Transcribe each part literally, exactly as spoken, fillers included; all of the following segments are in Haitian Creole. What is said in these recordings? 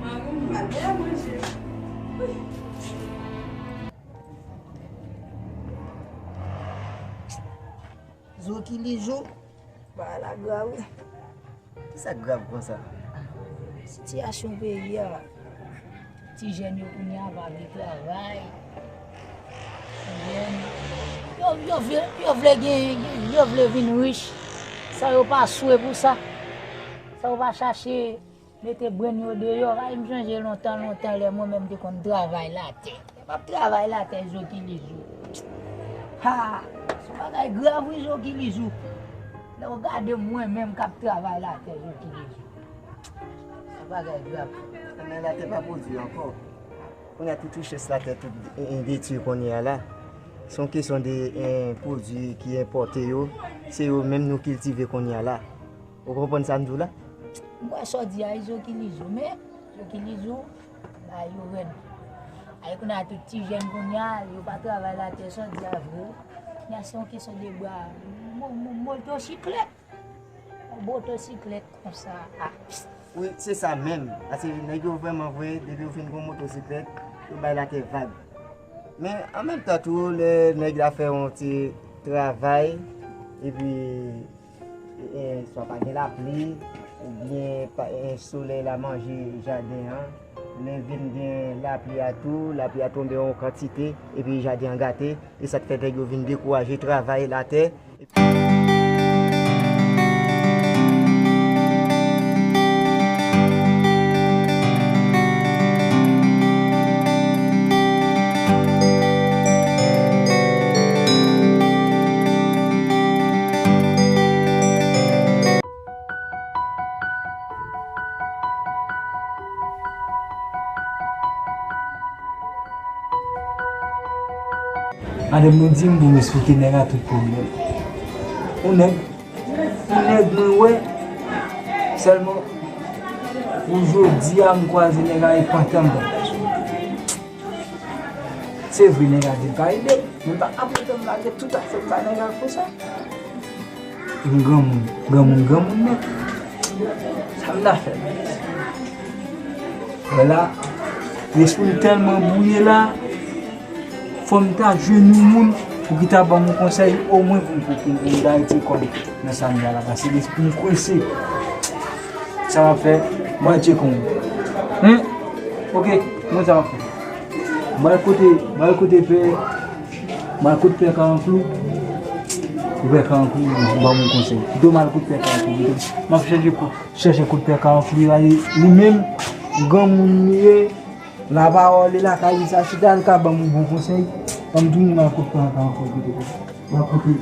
Mwen menm, m pa gen manje. Zo ki li zo. Bagay la grav wi. Kisa k grav konsa? Sitiyasyon peyi a. Ti jèn yo kounye a pa vle travay. Ti jèn yo, yo vle, yo vle gen, yo vle vin rich. Sa yo pa swe pou sa. Sa yo pa chache mete brenn yo deyò. Ay, m chanje lontan, lontan lè mwen menm te konn travay latè. Lè m ap travay latè, zo ki li zo. Ha! Se bagay grav wi, zo ki li zo. Lè w gade mwen menm k ap travay latè, zo ki li zo. Se bagay grav. Men latè pa pwodui ankò. Kounye a tout richès latè tout e, e, detwi kounye a la. Se yon kesyon de e, pwodui ki enpòte yo. Se yo menm nou kiltive kounye a la. Ou konprann sa m di w la? M kwè sa w di a, izo ki lizo, men izo ki lizo, bagay yo rèd. Ay, kounye a tout ti jèn kounye a, yo pa travay latè, sa w di a vre wi. Kounye a se yon kesyon de bra, mo-, mo-, motosiklèt. Yon motosiklèt konsa, a. Wi, se sa menm. Paske nèg yo vrèman vre, depi yo fin gen yon motosiklèt, yo bay latè vag. Men, an menm tan tou, lè nèg la fè yon ti travay, epi e, swa pa gen lapli, oubyen pa, e, solèy la manje jaden an. Lè vin gen lapli a tou, lapli a tonbe yon kantite, epi jaden an gate, e sa k fè nèg yo vin dekouraje travay latè. Madanm mwen di m pou m esplike nèg la tout pwoblèm. Yon nèg, yon nèg mwen wè, sèlman pou jodi a m kwaze nèg la e pantan m pran. Se vre nèg la di l ka ede m, men m pa ka pantan m lage tout afè m ba nèg la konsa. M granmoun, granmoun, granmoun nèt. Sa m ta fè menm? Wè la, lespri m tèlman bwouye la, fò m ta jwenn yon moun pou ki ta ban m yon konsèy, omwen pou m, pou, pou, pou m ta retire kò m nan sa m ye a la, paske lespri m kwese. Sa m ap fè? M pral tcheke yon moun. Hen? Ok, mwen sa m ap fè. M pral kote, m pral kote pè, m pral kote pè Karanklou. Pè Karanklou, ban m yon konsèy. Kite m al kote pè Karanklou, kite m. M ap chèche kou, chèche kote pè Karanklou, li menm, granmoun li ye, lapawòl li lakay li, sa chita, li ka ban m yon bon konsèy. Ban m tounen m al kote pè Karanklou, kite m. M ap kote.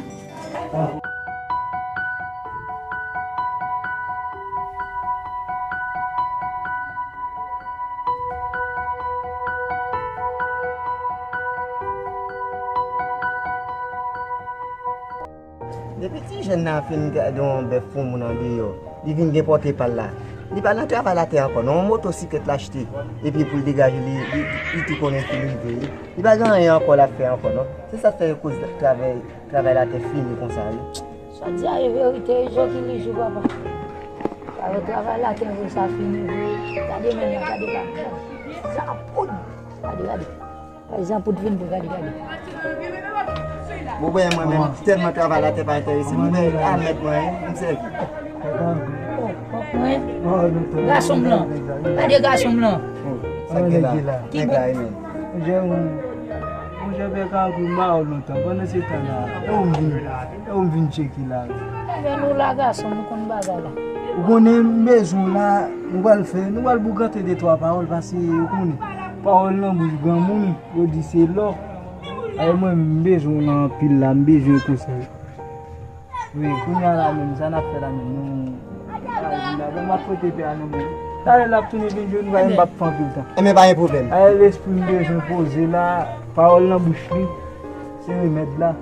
Depi ti jèn nan fin gade yon bèf pou moun andeyò, li vin gen pòte pa l la. Li pa nan travay latè ankò non, yon motosiklèt l achte, epi pou l degaje li, li, li tou konnen fin rive. Li, li pa gen anyen ankò l ap fè ankò non. Se sa k fè yo koz travay, travay latè fini konsa wi. Sa di a e verite wi, Joki Lijou papa. Sa yo travay latè vre, sa fini vre. Gade men nan, gade pa. Sa poud. Gade, gade. Ay, zanpoud vin pou gade, gade. Ou wè mwen menm, tèlman travay latè pa enterese m. Ou wè a mèt mwen, m sèvi. Oh, kòk mwen. Gason m lan. Gade gason m lan. Oh, sa gen la? Ki nèg la e menm? Monchè, monchè, pè Karanklou, m pa wè w lontan. Pandan se tan la, e ou m vin, e ou m vin tcheke la. Ebyen, nou la, gason, nou konn bagay la. Ou konnen m bezwen w la, nou pral fè, nou pral boukante de twa pawòl, paske ou konnen, pawòl nan bouch granmoun, yo di se lò. Ay, mwen, m bezwen w la anpil la, m bezwen konsèy. Wi, kounye a la menm, sa n ap fè la menm, nou, bon, m ap prete pè a nan men. Talè l ap tounen vin jwenn nou, m p ap fè anpil tan. Enben, pa gen pwoblèm. Talè lespri m bezwen poze la, pawòl nan bouch li, se remèd la.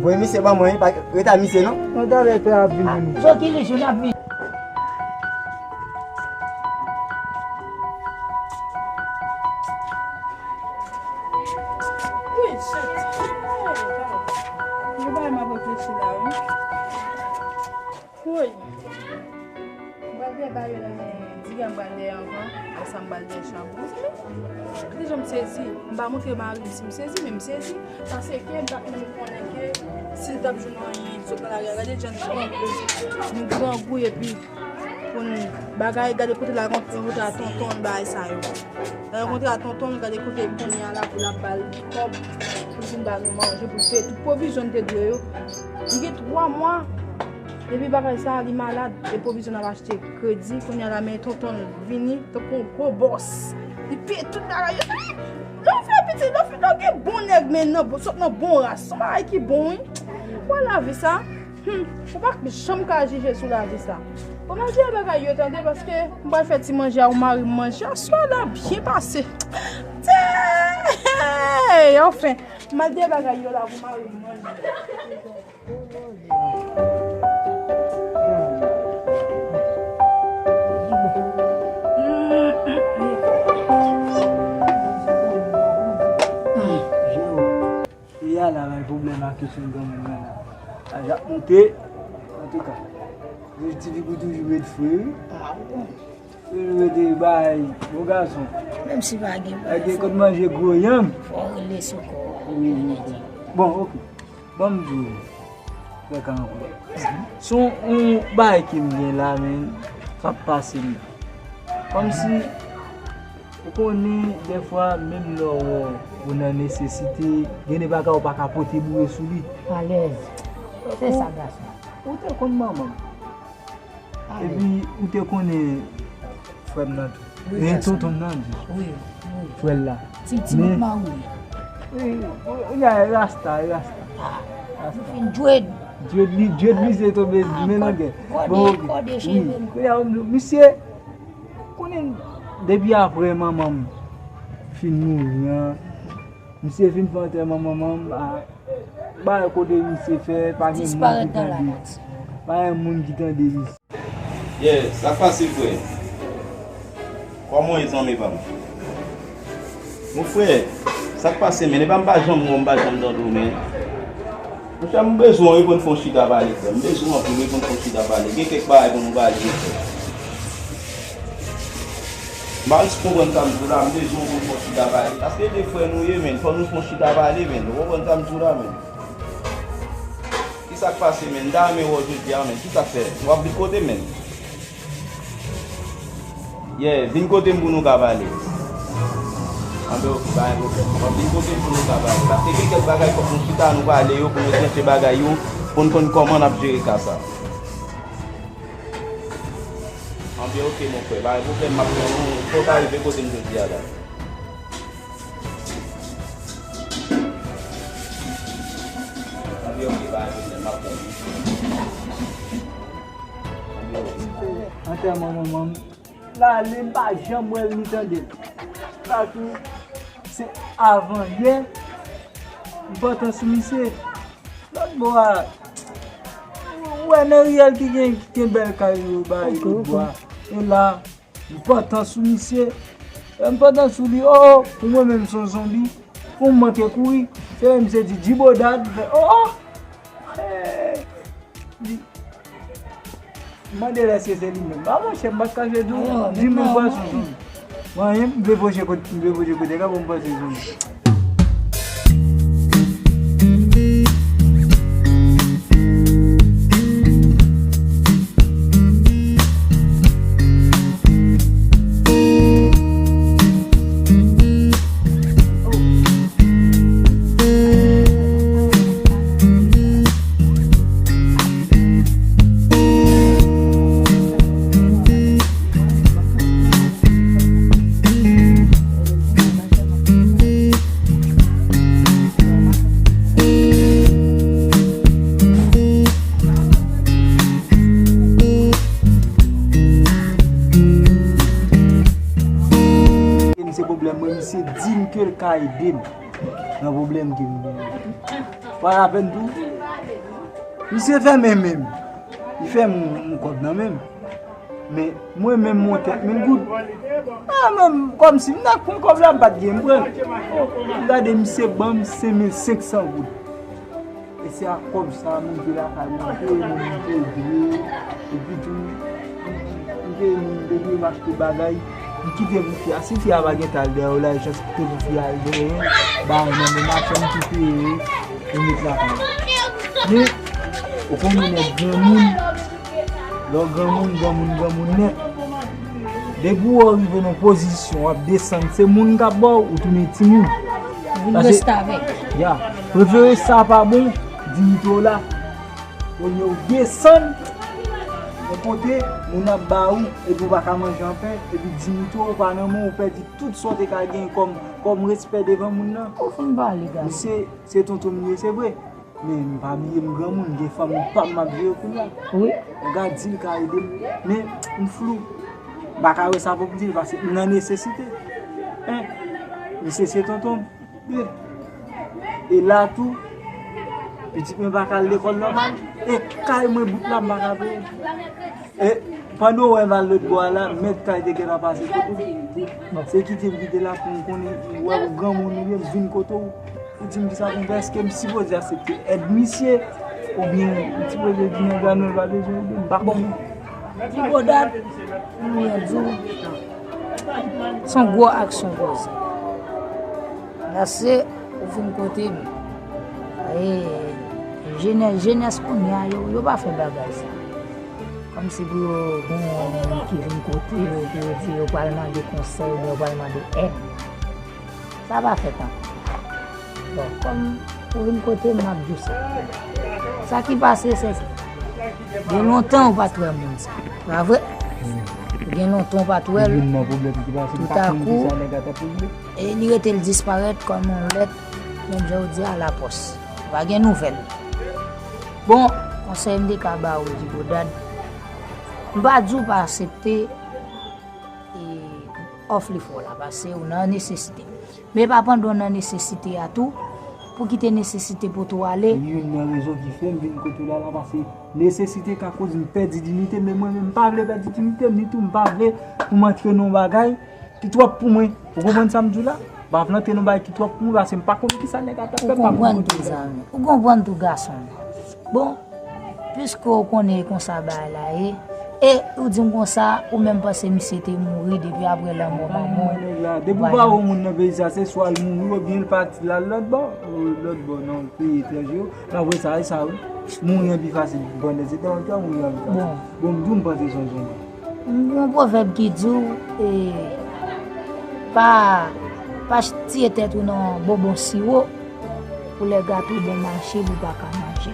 Voye misye ban mwen, pa rete a misye non. Non, talè pè a ap vin jwenn nou. Joki Lijou, n ap vin. Wi, chèf. Hey, papa. Yon bagay m ap reflechi la, wi. Woy. M pral dèyè ba yo la, men diga m pral dèyè anvan. Apre sa, m pral dèyè chabou. Mezanmi, gade jan m sezi. M pa montre mari m si m sezi, men m sezi. Paske m pa t menm konnen ke si l t ap jwenn anyen, li sot nan lari a. Gade jan n grangou, n grangou, epi pou n bagay, gade kote l al rankontre a tonton l, bagay sa yo. L al rankontre a tonton l, gade kote kounye a la pou l ap ba l kòb, pou l vin ba nou manje, pou l peye tout pwovizyon n te dwe yo. Li gen twa mwa, epi bagay sa a, li malad, e pwovizyon n ap achte kredi, kounye a la, men tonton l vini, tankou yon gwo bòs. Li peye tout bagay yo. Lè w fè pitit, lè w fè, lè w gen bon nèg, men nan, sot nan bon ras, se yon bagay ki bon, wi. Wè lavi sa. Hmm, ou pa janm ka jije sou lavi sa. Bon, manje bagay yo tande, paske m pral fè ti manje a ou mari m manje aswè la byen pase. Hey, anfen, m al dèyè bagay yo la pou mari m manje. Peyi a la bay pwoblèm ak kesyon granmoun nan la. Laj ap monte. Antouka, objektif li pou toujou ret fre wi. Toujou rete bay bon gason. Menm si pa gen, pa gen kòb manje gwo yanm. Fò w rele sou kò w. Wi, wi, wi. Bon, ok. Ban m di w, frè Kankou. Se yon bagay ke m gen la, men, k ap pase m. Kòmsi, ou konnen, dèfwa, menm lè w wè w nan nesesite, gen de bagay ou pa ka pote boure sou li. Alèz. Se sa, gason. Ou te konn manman m. Epi, ou te konnen frè m nan tou. Wi, e gason. Tonton m nan tou. Wi, wi. Frè l la. Ti, ti bout mawouli. Wi, wi, wi, rasta, rasta. Ah, rasta. Li fin dread. Dread li, dread li se tonbe, ah, men nan kè. Kòde, bon, ok. Kòde cheve m. Kounye a, misye, konnen depi apre manman m fin mouri an, Misye vin fè antèman manman m, a, bay kote misye fè, pa gen moun ki tande. Pa gen moun ki tande misye. Yeah, sa k pase, frè? Kòman w ye, zanmi pa m? Mon frè, sa k pase, men? Epa m pa janm wè w, m pa janm tande w, men. Monchè, m bezwen w wi pou n fè yon chita pale, frè. M bezwen w anpil wi pou n fè yon chita pale. Gen kèk bagay pou nou pale, wi, frè. M pa konprann sa m di w la, m bezwen w pou n fè yon chita pale. Paske de frè nou ye, men. Fò nou fè yon chita pale, men. Ou konprann sa m di w la, men? Kisa k pase, men? M ta renmen wè w jodi a, men. Kisa k fè? W ap vin kote m, men? Yeah, vin kote m pou nou ka pale. Anben, oke, pa gen pwoblèm. W ap vin kote m pou nou ka pale. Paske gen kèk bagay fòk nou chita, nou pale yo, pou nou tranche bagay yo, pou n konn kòman n ap jere ka sa. Anben, oke, mon frè, pa gen pwoblèm, m ap tann ou. Fò w ta rive kote m jodi a la. Anben, oke, pa gen pwoblèm, m ap tann ou. Antèman manman m, l ale, m pa janm wè l ni tande l. Sa tou, se avan yè, m pantan sou misye. Lòt bò a, ou wè nan riyèl ki gen, ki gen bèl kay yo bay lòt bò a. E la, m pantan sou misye. Lè m pantan sou li, o, o, pou mwen menm se yon zonbi. Pou m manke kouri, se lè misye di, Djibo Dad, m fè, o, o! Hey! Di, mande l èske se li menm. A, monchè, m pa t ka jwe di w. Di m menm pwason. Mwen, m vle voye kote, m vle voye kote, ka bon, m panse di. Misye pwoblèm mwen, misye di m ke l ka ede m nan pwoblèm ke m genyen. Pa lapèn tou. Misye fèmen men m. Li fè m yon kòb nan men m. Men mwen menm, mwen tèt mil goud. A, menm kòmsi m t ap pran kòb la, m pa t gen, m pran l. M gade misye ban m senk mil senk san goud. E se ak kòb sa a, m rive lakay mwen, m peye moun, m peye dlo, epi tou, m peye moun, m peye moun, m achte bagay, m kite pou fi a. Si fi a pa gen tan al dèyè w la, jis kite pou fi a al dèyè, bay nan men machann ki peye, e met lakay. Men, ou konnen nèg granmoun, lè w granmoun, granmoun, granmoun nèt. Depi w rive nan pozisyon, w ap desann, se moun k ap ba w, ou tounen timoun. Vin restavèk. Ya, prefere sa pa bon, diyite w la. Olye w desann, yon kote, moun ap ba ou, epi w pa ka manje anpè, epi diyite w pa nan men w, ou pèdi tout sa w te ka gen kòm, kòm respè devan moun nan. Ou fin pale, gason. Misye, se tonton m ye, se vre. Men m pa bliye m granmoun, gen fanmi pa m m ap jere kounye a. Wi. Yon gad di l ka ede m, men m flou. M pa ka wè sa pou m di l paske m nan nesesite. Hein? Misye se tonton m. E la tou, pitit mwen pa ka al lekòl nòmal. E kay mwen bout la m pa ka peye. E pandan w wè m al lòt bò a la, mèt kay te gentan pase kote m. Se kite m kite la pou m konnen, m wè w granmoun ou ye, m vin kote w. Ou di m kisa pou m fè, èske m sipoze aksepte èd misye? Oubyen m sipoze di nèg la non, l pa bezwen ede m, m pa konnen. Bon, Djibo Dad, mwen di w, se yon gwo aksyon poze. Paske ou vin kote m. E, jenès, jenès kounye a, yo, yo pa fè bagay sa. Kòmsi pou yo gen yon moun ki vin kote yo, pou yo di yo pral mande konsèy, oubyen yo pral mande èd. Sa pa fèt ankò. Bon, kòm ou vin kote m, m ap di w sa. Sa ki pase, se ke gen lontan ou pa t wè moun sa. Pa vre? Gen lontan ou pa t wè l. Toutakou, e li rete l disparèt kòm yon lèt, menm jan w di a, lapòs. Pa gen nouvèl. Bon, konsèy m te ka ba ou, Djibo Dad, m pa di w pa aksepte, e, òf li fè w la, paske ou nan nesesite. Men pa pandan w nan nesesite a tou, pou kite nesesite pote w ale. Youn nan rezon ki fè m vin kote w la, la, paske nesesite ka koz m pèdi diyite, men mwen menm m pa vle pèdi diyite m, ni tou m pa vle pou m antre nan yon bagay ki twòp pou mwen. Ou konprann sa m di w la? M pa vle antre nan yon bagay ki twòp pou mwen, paske m pa konn kisa nèg ap fè, m pa konn kote l fè. Ou konprann tou, zanmi. Ou konprann tou, gason m. Bon, piske w konnen e konsa bagay la ye, e ou di m konsa, ou menm panse misye te mouri depi apre lanmò manman w? Nèg la, depi w pa wè yon moun nan peyi sa, se swa l mouri oubyen l pati l al lòt bò, lòt bò nan peyi etranje yo. Apre sa, e sa wi. Mouri an pi fasil. Pandan se tan, tan mouri an pi fasil. Bon. Bon, m di w m panse se yon zonbi. Yon pwovèb ki di w, e, pa, pa tiye tèt ou nan bonbon siwo, pou lè gato bon mache, pou pa ka manje.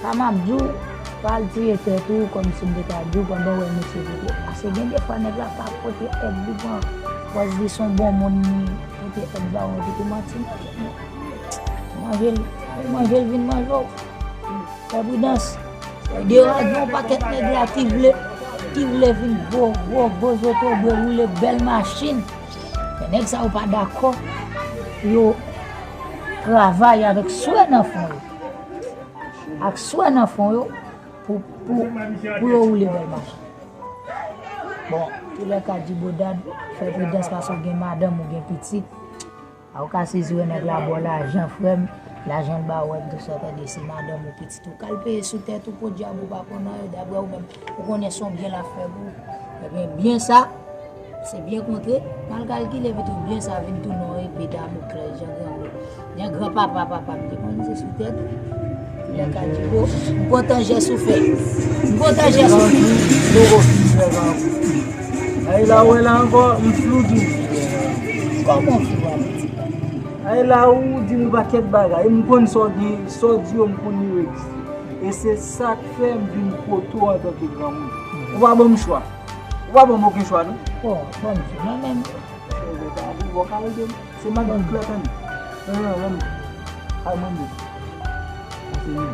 Sa m ap di w, pa al tiye tèt ou kòmsi m te ka di w pandan w wè misye pote. Paske gen de fwa nèg la pa pote èd li pran. Pòz li se yon bon moun li pote èd ba ou, li te manti manje l. Manje l, manje l vin manje w. Fè pridans. Deyò a gen yon pakèt nèg la ki vle, ki vle vin gwo, gwo, gwo zotobre, woule bèl machin. Men nèg sa yo pa dakò pou yo travay avèk swè nan fon yo. Ak swè nan fon yo pou, pou, pou yo woule bèl machin. Bon, toulèka Djibodad, fè pridans paske w gen madanm, ou gen pitit. A, ou ka sezi wè nèg la ba w lajan, frè m, lajan l ba w, wè m tou sa, tande, se madanm ou, pitit ou, k al peye sou tèt ou, podyab ou pa konn anyen, daprè ou menm, ou konnen se yon byen l ap fè pou ou. Ebyen, byen sa, se byen kontre, mal kalkile, epi tou byen sa vin tounen yon epe Damoklès, jan granmoun, jan granpapa, papa m te konn, se sou tèt ou. Lè ka di, bon, m kontan jès ou fè. M kontan jès ou fè. Ay la, wè la ankò, m flou tou. Kòman w flou a, pitit? Ay la, ou di m pakèt bagay. M konn sa w gen, sa w di yo, m konn li yo egziste. E se sa k fè m vin kote w antanke granmoun. Ou pa ban m chwa. Ou pa ban m okenn chwa, non. Bon, bon, mwen menm. Ou ka ede m. Se madanm klè tann. Non, non, non. Ay, mwen menm. Sa se mwen.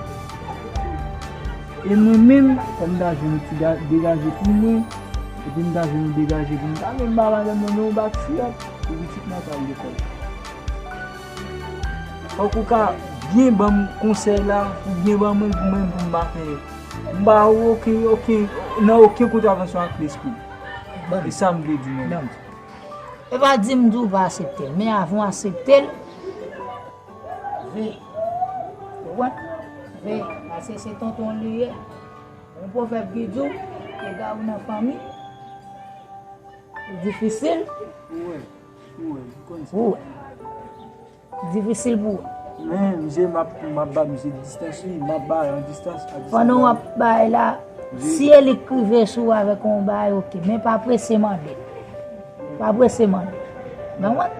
E mwen menm, fò m ta jwenn yon ti ga-, degaje pou mwen. Epi m ta jwenn yon degaje pou m ta menm ba madanm nan yon bak siyòt pou pitit mwen ka al lekòl. Fòk ou ka byen ban m konsèy la, pou byen ban mwen, pou mwen, pou m pa fè. M ba ou okenn, okenn, nan okenn kontravansyon ak lespri. E sa m vle di mwen. E pa di m di w pa aksepte l, men avan w aksepte l, veye. Ou konprann? Veye, paske se tonton w li ye. Yon pwovèb ki di w, ega ou nan fanmi, li difisil. Ou wè, ou wè, m konn sa. Ou wè. Difisil pou ou. Men, misye, m ap, m ap ba misye distans, wi. M ap ba yon distans, a distans. Pandan w ap bay la, si e li k rive sou ou avèk yon bagay, oke. Men pa prese mande l. Pa prese mande l. Ou konprann?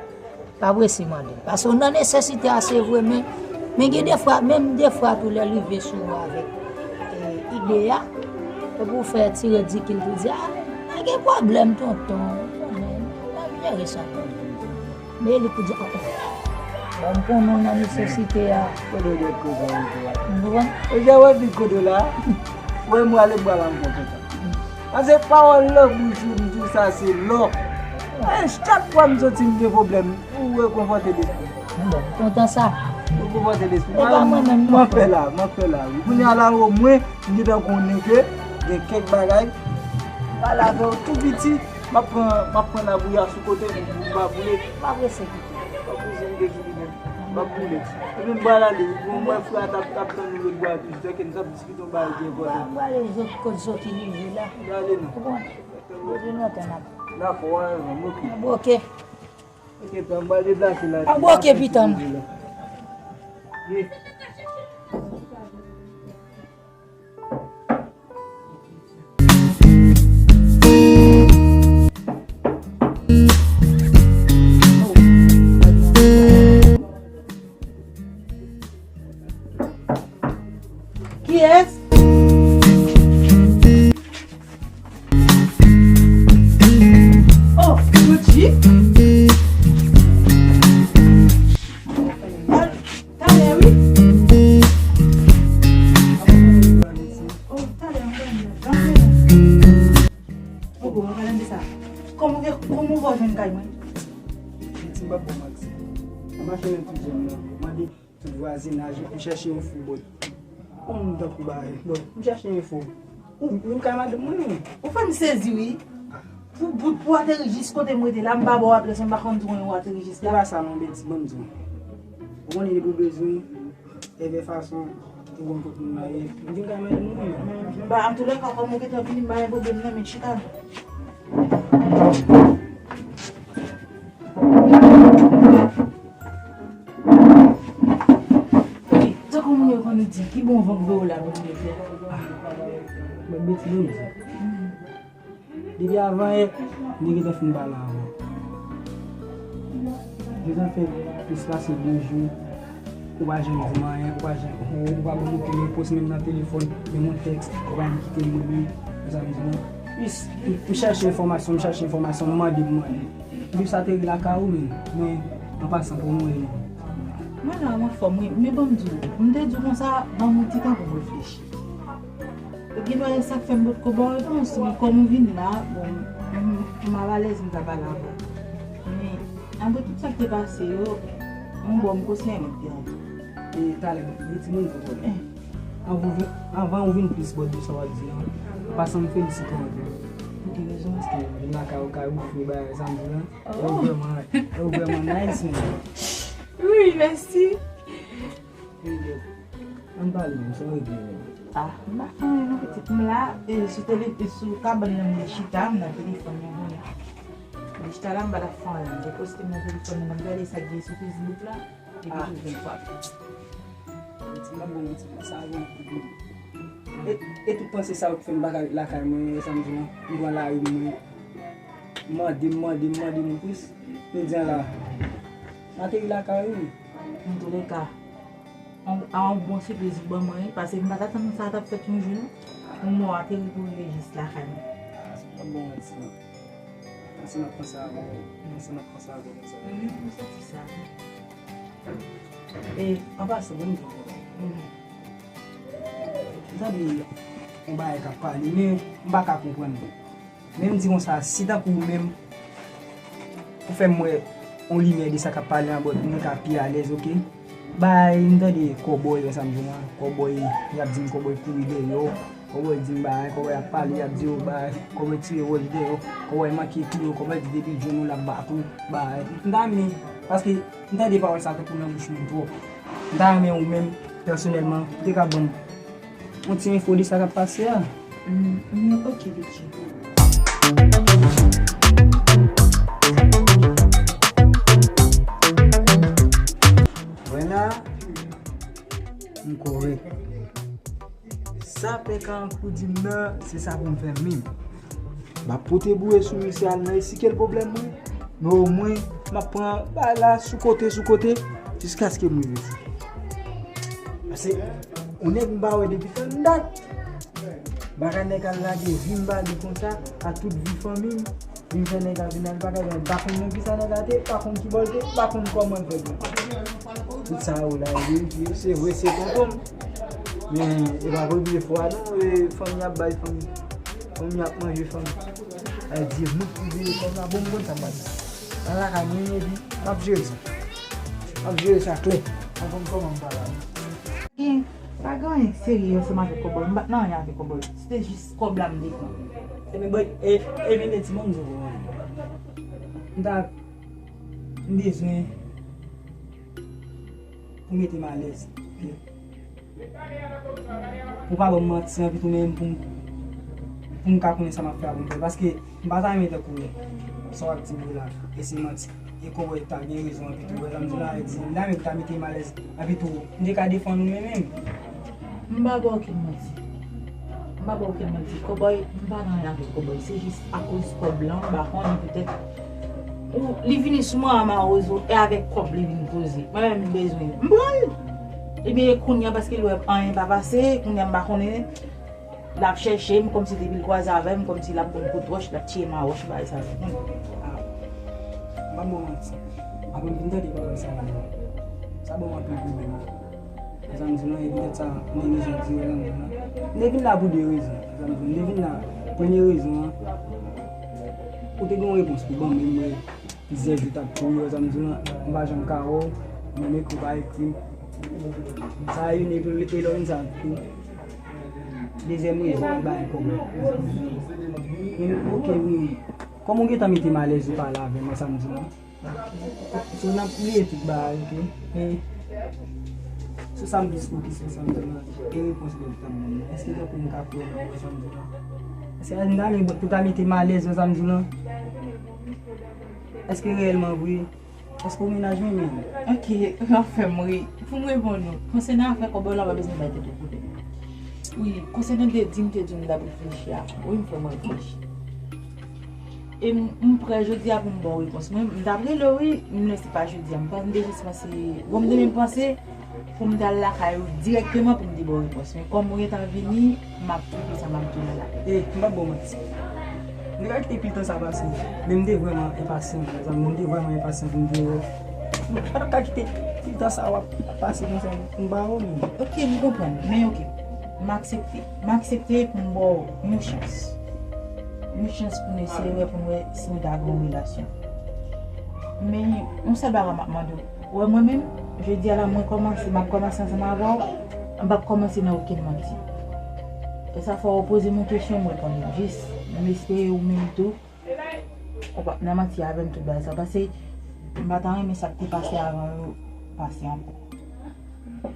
Pa prese mande l. Paske w nan nesesite a, se vre, men, men gen de fwa, menm de fwa tou lè l rive sou ou avèk, e, ide a, epi w fè ti redikil tou di, a, pa gen pwoblèm, tonton, ou konnen, n ap jere sa, tonton. Men li pou di, "Oh, oh, bon, m konnen w nan nesesite a." Kote w dèt koze a, kote w a. M konprann. E jan wè vin kote w la, wè m rale bra la, m kontan. Paske pawòl nan bouch ou, m di w sa, se lò. E chak fwa m santi m gen pwoblèm, ou rekonfòte lespri m. Bon, m kontan sa. Rekonfòte lespri m. E pa mwen menm, non. M ap fè la, m ap fè la, wi. Kounye a la, omwen, m gentan konnen ke gen kèk bagay, pale avè w tou piti. M ap pran, m ap pran labouya sou kote m pou m pa boule. Pa prese kite. Pa prese m dekite menm. M ap boule. Epi m pral ale wi. Bon, mwen frè a t ap, t ap tann nou lòt bò a toujou. Tèlke n t ap diskite yon bagay ki enpòtan. M pral ale zòt kot zòt ki rive la. M pral ale non. Ou konn. Ou konn nan tan n ap. Dakò, w a rezon m, oke. Bon, oke. Oke, tan m pral deplase la. Ah, bon, oke, pitan m. Ye. Kiyès? Oh, Gucci. Talè, wi. M mache nan ti zòn nan, mande tout vwazinaj yo, m chèche enfo, bòt. Yon moun tankou bagay, bòt, m chèche enfo. Ou, ou ka madanm mwen, wi. Ou fè m sezi, wi. Pou, pou, pou ateri jis kote m rete la, m pa ba w adrès, m pa konn tou ou ateri jis la. Se pa sa non, Betty, ban m di w. Ou konnen depi w bezwen, Evè fason ou konn kot moun nan ye. M vin kay mande moun nan. Ba, antoulèka, kòm ou gentan vini, m pa gen pwoblèm nan, men chita non. Wi, tankou moun yo konn di, ki bon van k voye w la pou moun yo fè. Mwen Betty, ban m di w. Depi avan yè, m te gentan fin pale avè w. Gentan fè plis pase de jou, ou pa janm di m anyen, ou pa janm, ou, ou pa ban m okenn repons menm nan telefòn, menm yon tèks, ou pa janm kite m li, ou sa m di non. Plis, m, m chèche enfòmasyon, m chèche enfòmasyon, m mande, m mande. Depi sa te lakay ou menm, men an pasan pou mwen non. Mwen la, mwen fò, mwen, men ban m di w, m te di w konsa, ban m yon ti tan pou m reflechi. Ou gen bagay sa k fè m potko ba w repons, men kòm ou vin la, bon, m, m, m alalèz m ka pale avè w. Men, apre tout sa k te pase yo, yon bò m konseye mwen te antre. E talè, gen timoun pou konnen. Anvan ou vin, anvan ou vin plis bòt de sa w ap di an, an pasan m felisite w anpil. Ou gen rezon. Paske vin lakay ou kay ou fre bagay sa m di lan. Oh. Ou vrèman, ou vrèman nice, man. Wi, mèsi. Ann pale, m son regle menm. Ah, m pa fè anyen non pitit. M la, e, sou tele, e, sou kabann nan m chita, m nan telefòn nan kounye a. M chita la, m pa t ap fè anyen. M te poste m nan telefòn nan, m gade sa k gen sou Facebook la, epi tou vin frape. Ti m ap bon, ti m sa gen anpil. E, e tout panse sa yo k fè m pa ka ret lakay mwen, sa m di non. M pran lari mwen. Mande, mande, mande m plis. Jodi a la, m ateri lakay ou wi. Antoulèka, a yon bon sipriz ou ban mwen wi, paske m pa t atann sa t ap fèt yon jou non. Yon mò ateri pou rive jis lakay mwen. Sa pa bon manti non. Panse m ap panse avè w, panse m ap panse avè w konsa. Wi, m santi sa. E, an pasan, ban m di w bagay. M tande yon bagay k ap pale, men m pa ka konprann li. Men m di konsa, si tankou ou menm, ou fè m wè yon limyè de sa k ap pale an bòt, mwen ka pi alèz, oke? Bay, m tande kòbòy, wè sa m di w an, kòbòy, y ap di m kòbòy kouri dèyè w, kòbòy di m bagay, kòbòy ap pale, y ap di yo bagay, kòbòy tire wòch dèyè w, kòbòy manke touye w, kòbòy di depi l jwenn ou l ap bat ou, bagay. M ta renmen, paske m tande pawòl sa tankou nan bouch moun twòp. M ta renmen ou menm, pèsonèlman, ou te ka ban m yon ti enfo de sa k ap pase a. Mm, mm, ok, Betty. Wè la, m kòrèk. Sa pè Karankou di m nan, se sa pou m fè menm. M ap pote bouye sou misye al nan esike l pwoblèm mwen. Men omwen, m ap pran bagay la sou kote, sou kote, jiskaske m rive sou. Paske, yon nèg m pa wè depi tann dat. M pa ka nèg al lage vi m ba li konsa, a tout vi fanmi m. Vin fè nèg la vin al bagay, m pa konn nan kisa nèg la te, m pa konn ki bò l te, m pa konn kòman l fè vin. Tout sa yo la, yo, yo, se vre, se tonton m. Men, e pa premye fwa non, e, fanmi ap bay fanmi. Fanmi ap manje fanmi. Ay, Dye, moun ki veye fanmi a, bon, m konn sa m pral di. Nan lakay mwen, epi, m ap jere sa. M ap jere sa klè. M pa konn kòman m pral la. Gen, pa gen anyen k serye ansanm avèk kòbòy. M pa t nan anyen avèk kòbòy. Se te jis kòb la m te pran. Ebyen, bòy, e, ebyen, men timoun, m di w, m ta, m bezwen pou mete m alèz. Pou pa ban m manti, anpi tou menm pou m, pou m ka konnen sa m ap fè a pou m fè. Paske m pa ta renmen tankou sa w ap di m yo la, e se manti. E kòbòy ta gen rezon anpi tou, wè sa m di la, e di, m ta menm ta mete m alèz, anpi tou, m te ka defann ou menm menm. M pa ba w okenn manti. M pa ba w okenn manti. Kòbòy, m pa gen anyen avèk kòbòy. Se jis akoz kòb lan, m pa konnen petèt. Ou, li vini sou mwen a mawozo, e avèk kòb li vin poze. Mwen menm m bezwen. M pran l. Ebyen, e kounye a, paske li wè anyen pa pase, kounye a m pa konnen. L ap chèche m kòmsi depi l kwaze avè m, kòmsi l ap ban m kout wòch, l ap tiye m a wòch, bagay sa yo. Konnen. Ah. M pa ba w manti. Apre m vin tande pawòl sa yo. Sa ban m anpil pwoblèm. Sa m di w lan, e petèt sa, m gen rezon di w lan, m di w lan. M te vin la pou de rezon. Sa m di w, m te vin la, premye rezon an, ou te gen yon repons pou ban m, men m wè Plizyè jou t ap kouri, wè sa m di w lan, m pa janm ka wè w, menm ekri w pa ekri m. Sa youn, epi lè w vin sa tou. Dezyèm rezon, li bay kòb la. Men, oke, wi. Kòm ou gentan mete m alèz ou pale avè m, wè sa m di w lan. So, n ap bliye tout bagay, oke? E, sou sa m plis fokis, wè sa m di w lan. E repons mwen t ap ban m nan. Èske tankou m ka kwè nan wè sa m di w lan? Èske m ta gen pou ta mete m alèz, wè sa m di w lan? Èske reyèlman vre? Èske w menaj mwen menm? Ok, w ap fè m ri. Pou m reponn ou, konsènan afè kòb la, w pa bezwen bay tèt ou pwoblèm. Wi, konsènan de di m te di w m t ap reflechi a, wi, m fè mwen reflechi. E m, m prè jodi a pou m ba w repons. Mwen, m t ap rele w, wi, m lè se pa jodi a. M pa, m te jis panse, bon, m te menm panse, pou m t al lakay ou dirèkteman pou m te ba w repons. Men kòm ou gentan vini, m ap kite sa, m ap tounen la. E, m p ap ba w manti. M te ka kite pil tan sa pase. Men m te vrèman enpasyan, mezanmi, m te vrèman enpasyan pou m te wè w. M pa t ap ka kite pil tan sa w ap pase konsa pou m pa wè w menm. Ok, m konprann. Men ok, m aksepte. M aksepte pou m ba w yon chans. Yon chans pou n eseye wè, pou n wè si nou ta gen yon relasyon. Men, yon sèl bagay m ap mande w. Ou wè mwen menm, jodi a la, mwen kòmanse, m ap kòmanse ansanm avè w, m p ap kòmanse nan okenn manti. E sa fè w poze m yon kesyon, m reponn ou. Jis, m espere ou menm tou, ou p ap nan manti avè m tout bagay sa. Paske m pa ta renmen sa k te pase avan yo pase ankò.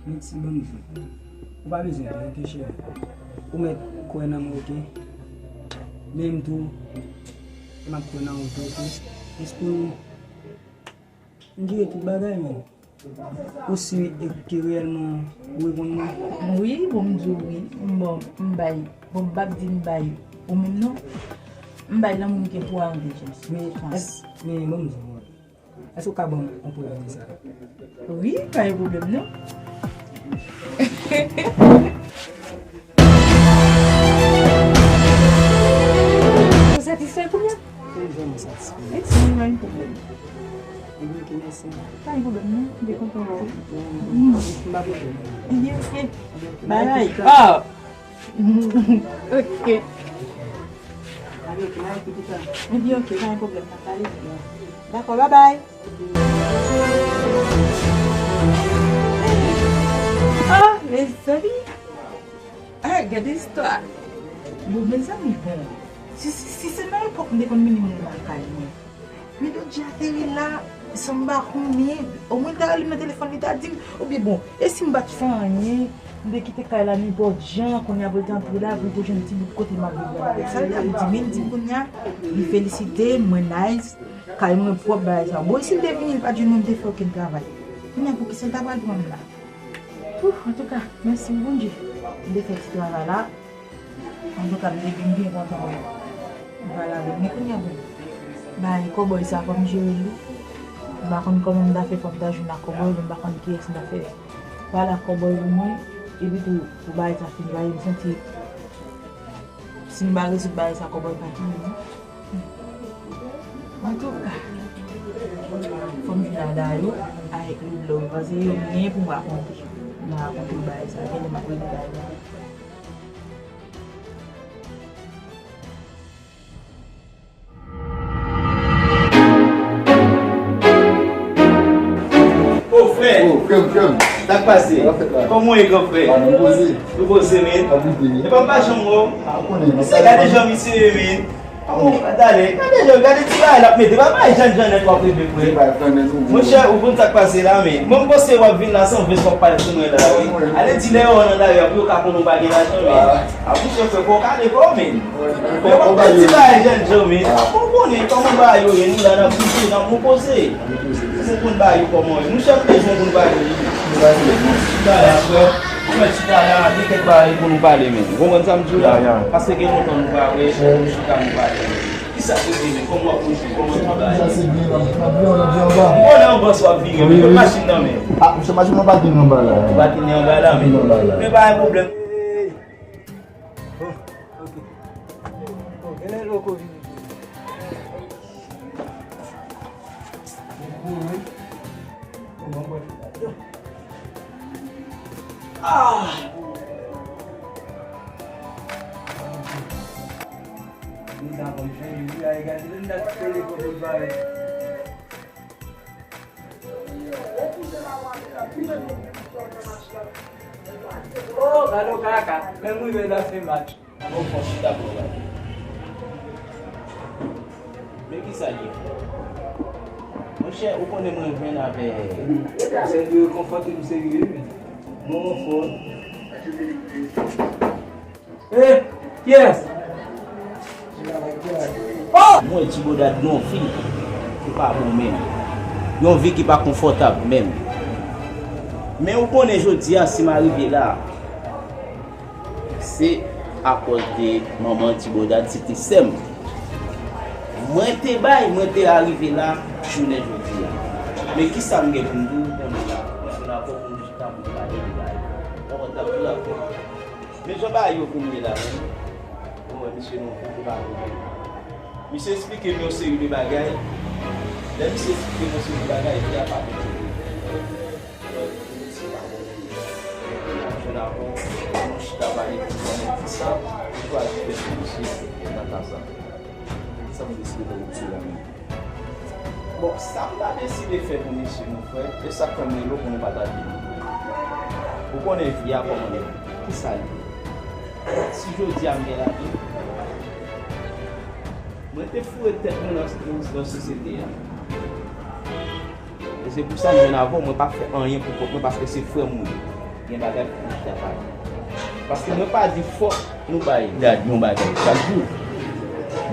Mèsi, ban m di w. Ou pa bezwen pè, oke, cheri? Ou mèt kwè nan mwen, oke? Men m tou, m ap kwè nan ou tou, oke? Jis pou nou M jere tout bagay, men. Ou si e ke reyèlman ou reponn mwen? Wi, bon, m di w wi. M bon, m bay. Bon, m p ap di m bay ou menm non. M bay lanmou m gen pou ou a yon dezyèm chans. Men, men, bon, m di w, èske w ka ban m yon pwoblèm de sa? Wi, pa gen pwoblèm non. Ou satisfè kounye a? Mwen vrèman satisfè. Mèsi, pa gen pwoblèm. Ebyen, ok, mèsi. Pa gen pwoblèm, non. M te kontan wè w. Mm. M pa bezwen. Ebyen, ok. Bye bye. Ah! Ok. Ebyen, ok, pa gen pwoblèm, n ap pale. Dakò, bye bye. Ah, mezanmi. Ah, gade istwa. Bon, mezanmi, bon. Si, si, si se nan epòk m te konn mennen moun lakay mwen. Men Dodji ateri la, san m pa konnen, omwen l ta rele m nan telefòn, li ta di m, oubyen bon, e si m pa t fè anyen, m te kite kay la nenpòt jan, kounye a pou l te antre la, pou l te jwenn ti bout kote m ap viv la. Sa l t ap di, men l di m kounye a, li felisite m, mwen nice, kay mwen pwòp, bagay sa. Bon, e si l te vini, l pa t jwenn mwen, m te fè okenn travay. Kounye a, poukisa l ta pral pran m la? Ouf, antouka, mèsi Bondye. M te fè ti travay la. Antouka, m te byen, byen kontan wè m pale avè l. Men kounye a, bon, bay kòbòy sa, fò m jere l wi. M pa konn kòman m ta fè, fò m ta jwenn ak kòbòy, m pa konn kiyès m ta fè pale ak kòbòy pou mwen. Epi tou, pou bagay sa fin, bagay m santi si m pa rezoud bagay sa, kòbòy pa tounen non. Antouka, fò m vin a Dayou avèk Ludlow, paske yo gen pou m rakonte. M rakonte bagay sa, genlè m ap regle bagay la. O frè! O, frè m, frè m. Sa k pase? Sa k fèt la? Kòman w ye, gran frè? A, nou poze. Nou poze, men. Epa m pa janm wè w. A, ou konnen, non. Misye, gade jan misye ye, men. Bon, gade, gade jan, gade ti bagay l ap mete. Pa bay Jan Jan nèt w ap reve, frè. Monchè, ou konn sa k pase la, men. Mwen, m panse w ap vin la san vès w ap pale sou mwen la, wi. Ale di lè yo nan lari a pou yo ka konnen w pa gen lajan, men. A, monchè, frè, fò w kale kò w, men. Fò w kale kò w. Ti bagay Jan Jan, men. Ou konnen kòman bagay yo ye, nou la, n ap bouje, n ap repoze. Ou konn bagay yo kòman ye. Monchè, m bezwen konn bagay yo. Chita la, frè. Ou mèt chita la, gen kèk bagay pou nou pale, men. Ou konprann sa m di w la? Ya, ya. Paske gen lontan nou pa wè, nou chita nou pale. Kisa k rete, men? Kòman w ap moute? Kòman tout bagay? Sa se byen, n ap, n ap vire, n ap vire anba. M konnen anba sa w ap vire, men. Wi, wi. Machin nan, men. A, monchè, machin nan pa gen anba la. Pa gen anba la, men. Anba la. Men pa gen pwoblèm. Bon, ok. Bon, genlè lè w ko vini. Bon, wi. Bon, bon, bon. Ah! Mezanmi, gade, gade, gade, gade, gade, gade, gade, gade, gade, Oh, gade yon kaka. Menm rive nan fen match. Bon, fò chita pou nou gade. Men ki sa l ye? Monchè, ou konnen mwen jwenn avè. Sa dwe konfòte m serye, wi. Non, fò. Eh, kiyès? Oh! Mwen, Ti Bodad, yon vi ki pa bon menm. Yon vi ki pa konfòtab menm. Men ou konnen jodi a, si m arive la, se akòz de manman Ti Bodad, se te sè m. Mwen te bay, mwen te arive la, jounen jodi a. Men ki sa m gen pou m di w, konnen la, mwen se la pou m chita pou m pale de bagay. Bon, mwen t ap di w la, men jan bagay yo vin ye la menm, ou wè misye nan yon gwo pwoblèm. Misye eksplike m yon seri de bagay. Lè misye eksplike m yon seri de bagay, epi a pa kontinye. Mwen, misye pa bon. Epi n ap jwenn avè w, nou chita pale pou konnen ki sa, nou pral fè pou misye nan ka sa. Sa m deside fè pou misye la menm. Bon, sa m ta deside fè pou misye, mon frè, e sa k fè m rele w pou nou pataje. Ou konnen vi a kòman l ye. Ki sa l ye? Si jodi a m gen lavi, mwen te foure tèt mwen nan, nan, nan sosyete a. E se pou sa m jwenn avè w, mwen pa fè anyen pou kont mwen paske se frè m ou ye. Gen bagay pou nou chita pale. Paske mwen pa di fòk nou bay Dad yon bagay chak jou.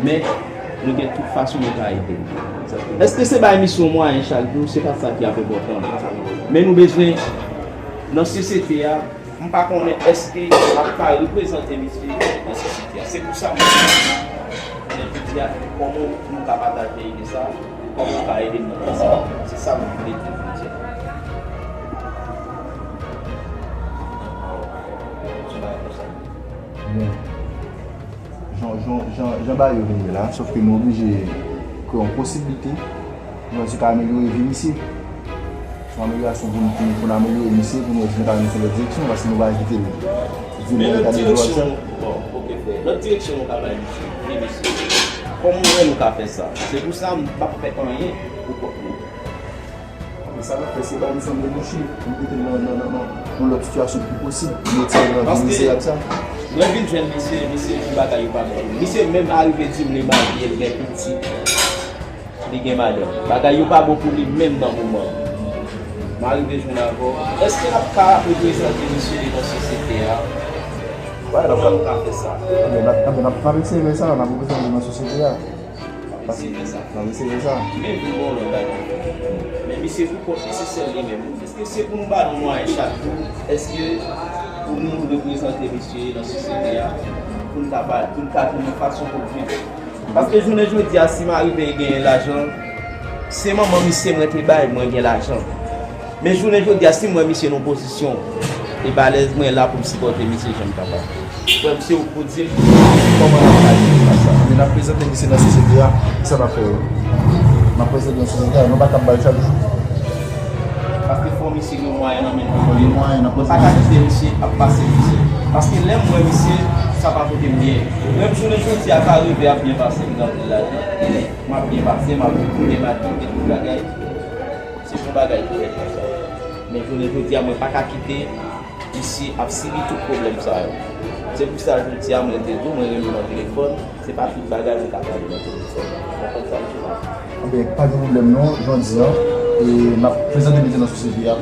Men, nou gen tout fason nou ka ede l. Èske se bay misye yon mwayen chak jou? Se pa sa ki ap enpòtan. Men nou bezwen, nan sosyete a, m pa konnen èske m ap ka reprezante misye nan sosyete a. Se pou sa m konnen jodi a, kòman nou ka pataje ide sa, kòman nou ka ede m nan sa. Se sa m vle di jodi a. Bon. Jan, jan, jan, jan bagay yo vin ye la, sòf ke nou oblije kreye yon posiblite pou nou wè si nou ka amelyore vi misye. Se yon amelyorasyon pou nou, pou nou, pou nou amelyore misye, pou nou wè si nou ka mennen sou lòt direksyon, paske nou pa kite l di nou lòt direksyon, bon, ok, frè. Lòt direksyon nou ka bay misye, vi misye. Kòman nou wè nou ka fè sa? Se pou sa m p ap fè anyen pou kont mwen. Men sa n ap fè, se ba nou sanble mouche, pou nou mete l nan, nan, nan, nan, nan lòt sitiyasyon ki posib, pou nou retire l nan vi mizerab sa. Paske lè m vin jwenn misye, misye di bagay yo pa bon. Misye menm arive di m li marye, l gen pitit, li gen madanm. Bagay yo pa bon pou li menm nan moman an. M arive jwenn avè w. Èske n ap ka reprezante misye nan sosyete a? Kòman nou ka fè sa? N ap, n ap, n ap eseye fè sa, n ap reprezante nan sosyete a. Paske nan mesye sa. Men vin bon lòt bagay. Men misye pou kont li, se sèl li menm. Èske se pou nou ba nou mwayen chak jou? Èske pou nou reprezante misye nan sosyete a? Pou n ka ba, pou n ka jwenn yon fason pou l viv. Paske jounen jodi a, si m arive genyen lajan, se manman misye mwen te bay mwen gen lajan. Men jounen jodi a, si m wè misye nan pozisyon, e ba alèz, mwen la pou m sipòte misye jan m kapab. Frè m, se ou k pou di m kòman n ap aji fas a sa. Men n ap prezante misye nan sosyete a, ki sa n ap fè yo? N ap prezante nan sosyete a, nou pa t ap ba l chak jou. Paske fò misye gen mwayen nan men l pou fè l. Gen mwayen, n ap prezante. Mwen pa ka kite misye ap pase misye. Paske lè m wè misye, sa pa pote m byen. Frè m, jounen jodi a, ka rive ap byen pase m gen anpil lajan. M ap byen pase, m ap byen matrike tout bagay. Se pou bagay ki fèt konsa. Men jounen jodi a, mwen pa ka kite misye ap sibi tout pwoblèm sa yo. Se pou sa jodi a, mwen te di w, mwen rele w nan telefòn, se pa tout bagay mwen ka pale nan telefòn. Ou konprann sa, mesye? Anben, pa gen pwoblèm non, jan w di an, e n ap prezante misye nan sosyete a.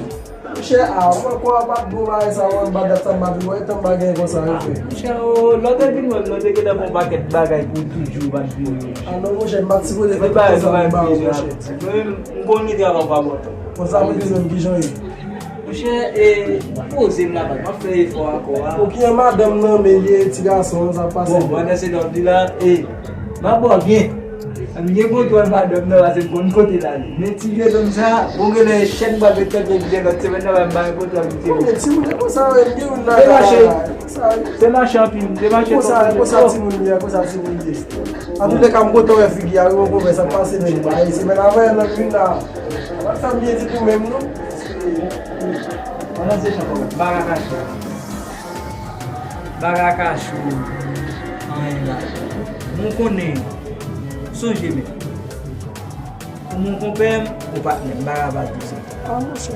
Monchè, a, mwen kwè w ap ap bon bagay sa, w ap bat dat sa, m ap wè tan bagay konsa yo fè. Monchè, o, lè w te vin wè m, mwen te gentan fè yon pakèt bagay pou toujou w pa t vini. A non, monchè, m pa t sipoze fè tout konsa pou ba ou, monchè. Mwen menm, m konn kite avan pa mwen. Konsa, mwen bezwen m kijan ye. Monchè, e, poze m la, m ap fè efò ankò a. Ou ki an madanm nan, men li e ti gason, sa ap pase. Bon, pandan se tan w di la, e, m ap ba w byen. M gen kontwòl madanm nan, paske m konn kote l ale. Men ti vye nonm sa, bon, genlè chèn m pral met tande byen lòt semèn nan, m pa gen kontwòl misye. Bon, men timoun, e konsa, wi, m gen youn nan. Se mache. Se mache anpil, se mache konsa, konsa timoun ye, konsa timoun ye. Antoulèka, m kontan wè figi a, wi, bon, sa pase menm, ba, e semèn avè nan youn la. Sa m byen di tou menm, non? Pandan se tan, m pa ka kache. M pa ka kache w anyen la. Mwen konnen, sonje menm. Ou mon konpè m, ou patnè m, m pa ka pa di w sa. A, monchè.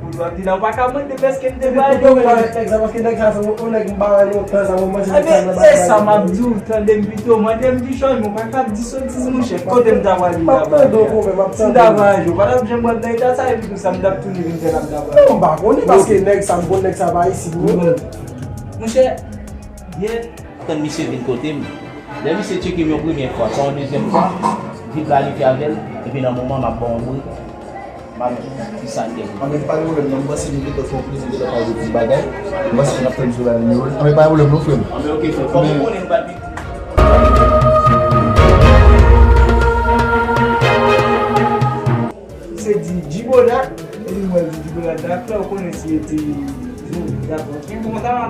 Kote w ap di la, ou pa ka mande m èske m te pale de ou. Nèg sa, paske nèg sa se yon nèg m pa wè lontan, sa mwen manje nèg sa nan bagay. E sa m ap di w, tande m pito, mande m Dichon, mwen pa ka ap di sotiz, monchè. Kote m ta pale la? M ap tande w kanmenm, m ap tande w. Si m ta pale, ou pa t ap janm wè m nan eta sa, epi tou sa m t ap tounen vin fè la m ta pale. Non, m pa konnen, paske nèg sa, m konn nèg sa pa isit menm. Monchè, yè, tann misye vin kote m. Lè misye tcheke m yon premyè fwa, sa yon dezyèm fwa, m vin planifye avè l, epi nan moman m ap ba w yon bri, m ap di sa n gen. Anben, pa gen pwoblèm non, m panse nou gentan fè yon plezi, gentan pale de tout bagay. M panse n ap tann sou la nimewo. Anben, pa gen pwoblèm non, frè m. Anben, oke, frè m. Fò m konnen nou pa t vin. Se di Djibola, epi mwen di Djibola, dakò, ou konnen si e te, dakò. Gen bon, sa va.